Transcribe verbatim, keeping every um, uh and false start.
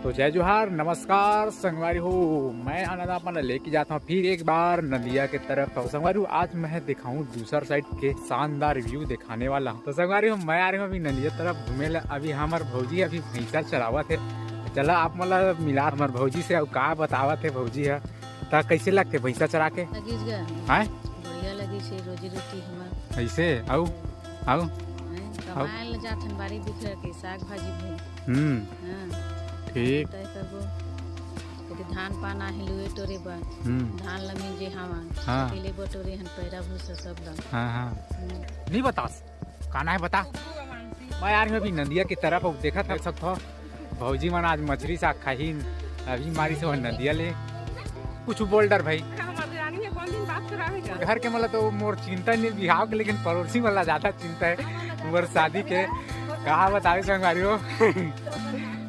तो जय जोहार, नमस्कार संगवारी हो, मैं आनंद आप मन ल लेके जाता हूँ फिर एक बार नदिया के तरफ। तो संगवारी हो, आज मैं दिखाऊँ दूसर side के शानदार view दिखाने वाला हूँ। तो संगवारी हो, मैं आ रहे हूँ अभी नदिया तरफ घूमे ला। अभी हमर भौजी अभी भैंसा चरावत हे। चला आप मन ल मिला हमर भौजी से, अउ का बतावत हे भौजी ह। त कैसे लगथे भैंसा चरा के? लगिस गा। हैं? बढ़िया लगिस हे, रोजी रोटी हमर। ऐसे? अउ? अउ? हैं? कमाए ल जाथन बारी बिखर के, साग भाजी भी। हम्म। हाँ। ठीक। तय करबो। कभी धान पान आहे लुए टोरे बर। हम्म। धान ल मिंजे हवन। हाँ। अकेले बटोरे हन पैरा भूसा सब ल। हाँ, हाँ। हम्म। नहीं बतास। का ना हे बता? मैं आ रहे हूँ अभी नदिया की तरफ, अब देखा था सकत हो भौजी मन आज मछरी साग खाही, अभी मारिस हे नदिया ले। कुछ बोल डर भाई। घर के मन ल तो मोर चिंता नहीं बिहाव के, लेकिन पड़ोसी मन ल ज्यादा चिंता हे मोर शादी के। का बतावे संगवारी हो।